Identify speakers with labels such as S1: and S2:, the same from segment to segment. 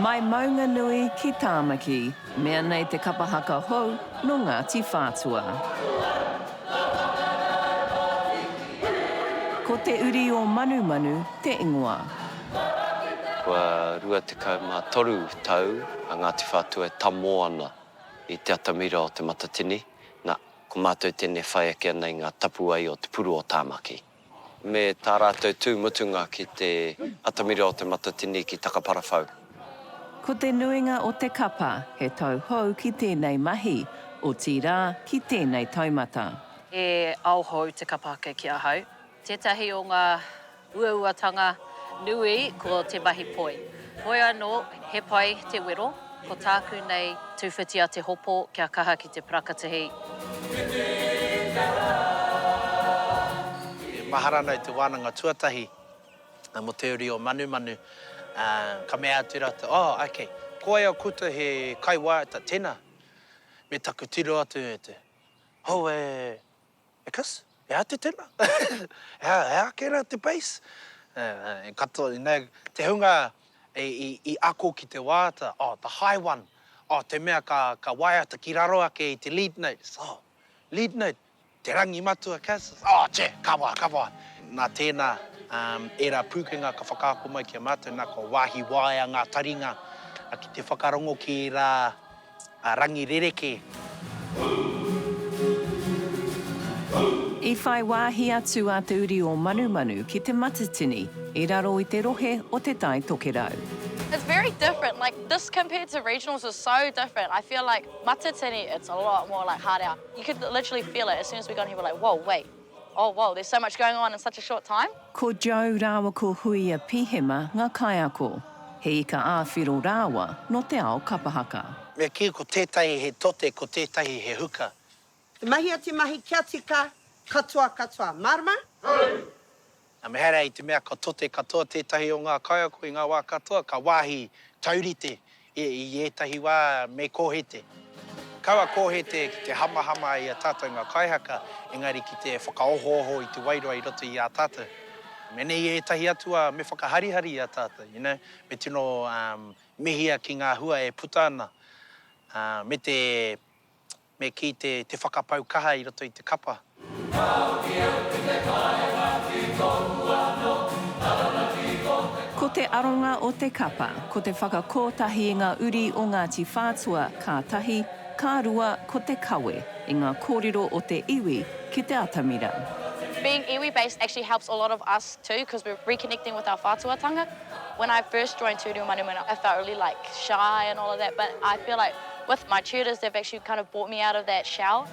S1: Mai Maunganui ki Tāmaki, mea nei te kapa haka hou nō Ngāti Whātua. Ko Te Uri o Manumanu te ingoa.
S2: Kua 23 tau a Ngāti Whātua e tamō ana i te atamira o Te Matatini, na, ko mātou tēnei whai ake ana i ngā tapuwae o Te Puru o Tāmaki. Me tā rātou tū mutunga ki te atamira o Te Matatini ki Takaparawhau.
S1: Ko te nuinga o te kapa he tauhou ki tēnei mahi, otirā ki tēnei taumata.
S3: He ao hou te kapa haka ki ahau. Tētahi o ngā uauatanga nui ko te mahi poi. Hoi anō, he pai te wero. Ko tāku nei tūwhiti a te hopo kia kaha ki te parakatihi.
S4: E mahara ana i te wānanga tuatahi mō Te Uri o Manumanu, ka mea atu rātou, Oh, okay, ko wai a koutou he kaiwaiata, tena? Me taku tiro atu e te, Oh, e, E kas, he aha te tena? He aha, he aha kē rā te bass? E katoa, you know, te hunga i, i ako ki te waiata, oh, the high one, oh, te mea ka, ka waiata ki raro ake i te lead note, oh, lead note, te rangi matua, kas, oh, che, ka wā, ka wā. Nā tēnā, um, ērā pūkenga ka whakaako mai ki a mātou, nā, kua wāhi waea ngā taringa ki te whakarongo ki ērā, a rangi rerekē.
S1: I whai wāhi atu a Te Uri o Manumanu ki Te Matatini i raro i te rohe o Te Tai Tokerau.
S5: It's very different, like this compared to regionals is so different, I feel like Matatini it's a lot more like hard out, you could literally feel it as soon as we got here we're like whoa wait. Oh whoa, there's so much going on in such a short time.
S1: Ko Joe rāua ko Huia Pihema ngā kaiako. He ika ā-whiro rāua nō te ao kapa haka.
S4: Me kī ko tētahi he tote, ko tētahi he huka.
S6: Mahia te mahi kia tika, katoa katoa. Mārama?
S4: Nā, me haere i te mea ka tote katoa tētahi o ngā kaiako i ngā wā katoa, ka wāhi taurite i ētahi wā me kōhete. Kaua kōhete ki te hamahama i a tātou ngā kaihaka, engari ki te whakaohooho i te wairua i roto i a tātou. Mēnei i ētahi atu wā me whakaharihari i a tātou, you know, me tino mihia ki ngā hua e puta ana, me te Me kī te, te whakapau kaha i roto i te kapa.
S1: Ko te aronga o te kapa, ko te whakakōtahi i ngā uri o Ngāti Whātua ka tahi, ka rua ko te kawe i ngā kōrero o te iwi ki te atamira.
S5: Being iwi based actually helps a lot of us too because we're reconnecting with our whātuatanga. When I first joined Te Uri o Manumanu I felt really like shy and all of that but I feel like with my tutors they've actually kind of brought me out of that shell.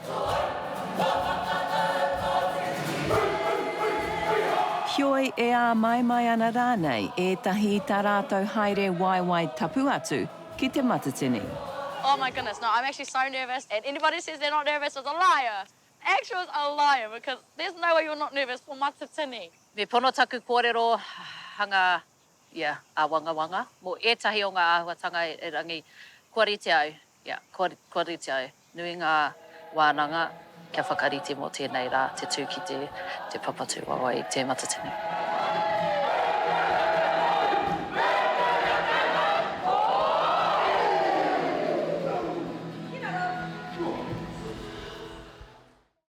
S1: Heoi, e āmaimai ana rānei ētahi i tā rātou haere waewae tapu atu ki Te Matatini.
S5: Oh my goodness, no, I'm actually so nervous and anybody who says they're not nervous is a liar! Actual is a liar because there's no way you're not nervous for Matatini. Me pono taku kōrero hanga ia āwangawanga mō ētahi o ngā āhuatanga erangi kua rite au, ia, kua, kua rite au. Nui ngā wānanga kia whakarite mō tēnei rā te tū ki te, te papa tūwaewae i Te Matatini.